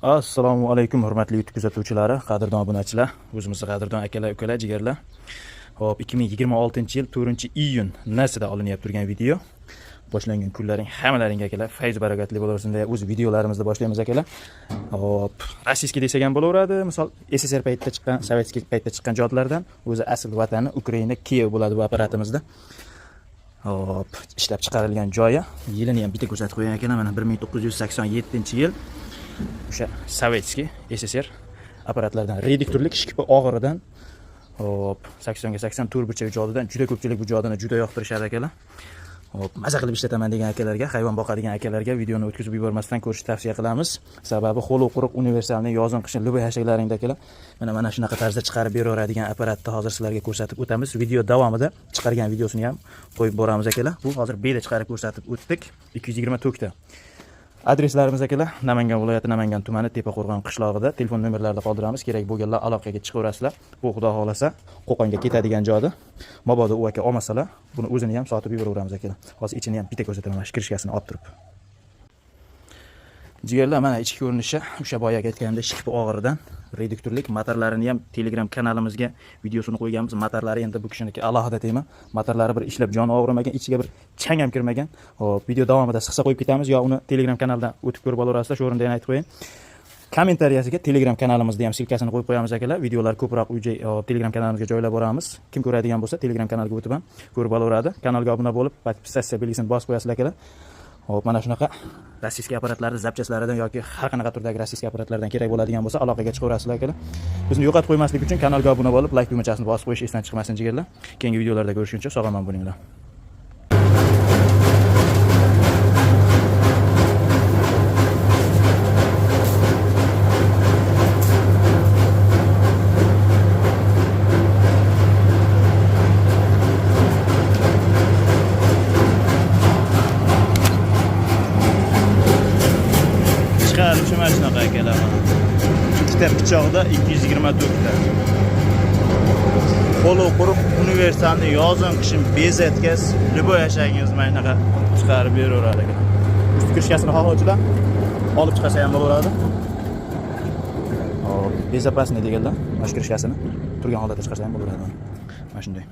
Assalomu alaykum, hurmatli YouTube kuzatuvchilari, qadrdon obunachilar, o'zimizni qadrdon akalar, ukalar, jigarlar. Xo'p, 2026-yil 4-iyun nasida olinyapti turgan video. Boshlangan kunlaring hammalaringga, akalar, fayz barakatli bo'laversin deya o'z videolarimizni boshlaymiz, akalar. Xo'p, российский desak ham bo'laveradi. Misol SSR paytida chiqqan, советский paytda chiqqan jodlardan o'zi asl vatani Ukraina, Kiyev bo'ladi bu apparatimizda. Xo'p, ishlab chiqarilgan joyi, yilini ham bitta ko'rsatib qo'ygan ekan, mana 1987-yil. O'sha советский SSR apparatlardan reduktorlik shkipi og'iridan, hop, 80 ga 80 to'rt burchak jodidan juda ko'pchilik bu jodini juda yoqtirishadi, akalar. Hop, maza qilib ishlataman degan akalarga, hayvon boqadigan akalarga videoni o'tkazib yubormasdan ko'rishni tavsiya qilamiz. Sababi xo'lo quruq universalni yozin qishin любой hashaklaringda, akalar, mana shunaqa tarzda chiqarib beraveradigan apparatni hozir sizlarga ko'rsatib o'tamiz. Video davomida chiqargan videosini ham qo'yib boramiz, akalar. Bu hozir beda chiqarib ko'rsatib o'tdik 220 tokda. Adreslarimiz, akalar, Namangan viloyati, Namangan tumani, Tepaqo'rg'on qishlog'ida. Telefon nomerlarini qoldiramiz. Kerak bo'lganlar aloqaga chiqaverasizlar. Bu xudo xohlasa Qo'qonga ketadigan joyda. Mabodo u aka olmasalar, buni o'zini ham sotib yuboraveramiz, akalar. Hozir ichini ham bitta ko'rsataman, mana shu крышка sini olib turib. Jigarlar, mana ichki ko'rinishi, o'sha boyagi aytganimdek shkipi og'iridan reduktorlik motorlarini ham Telegram kanalimizga videosini qo'yganmiz. Motorlari endi bu kishiniki alohida tema. Motorlari bir ishlab joni og'rimagan, ichiga bir chang ham kirmagan. Hop, video davomida siqsa qo'yib ketamiz yo uni Telegram kanaldan o'tib ko'rib olaverasizlar. Shu o'rinda yana aytib qo'ying. Kommentariyasiga Telegram kanalimizda ham ссылка sini qo'yib qo'yamiz, akalar. Videolar ko'proq uj Telegram kanalimizga joylab boramiz. Kim ko'radigan bo'lsa, Telegram kanalga o'tib ham ko'rib olaveradi. Kanalga obuna bo'lib, подписаться belgisini bosib qo'yasizlar, akalar. Hop, mana shunaqa российский apparatlarni запчасть laridan yoki har qanaqa turdagi российский apparatlardan kerak bo'ladigan bo'lsa, aloqaga chiqaverasizlar, akalar. Bizni yo'qotib qo'ymaslik uchun kanalga obuna bo'lib, like tugmachasini bosib qo'yish esdan chiqmasin, jigarlar. Keyingi videolarda ko'rishguncha sog' omon bo'linglar. Chiqarilishi mana shunaqa, akalar, mana. Ikkita pichoqda 220 tokda. Qo'li quruq universalni yozin qishin без отказ любой hashagingiz mana shunaqa chiqarib beraveradi, aka. Usti крышка sini xohlovchilar olib chiqarsa ham bo'laveradi. Hop, безопасный deganlar, mana shu крышка sini turgan holatda chiqarsa ham bo'laveradi. Mana shunday.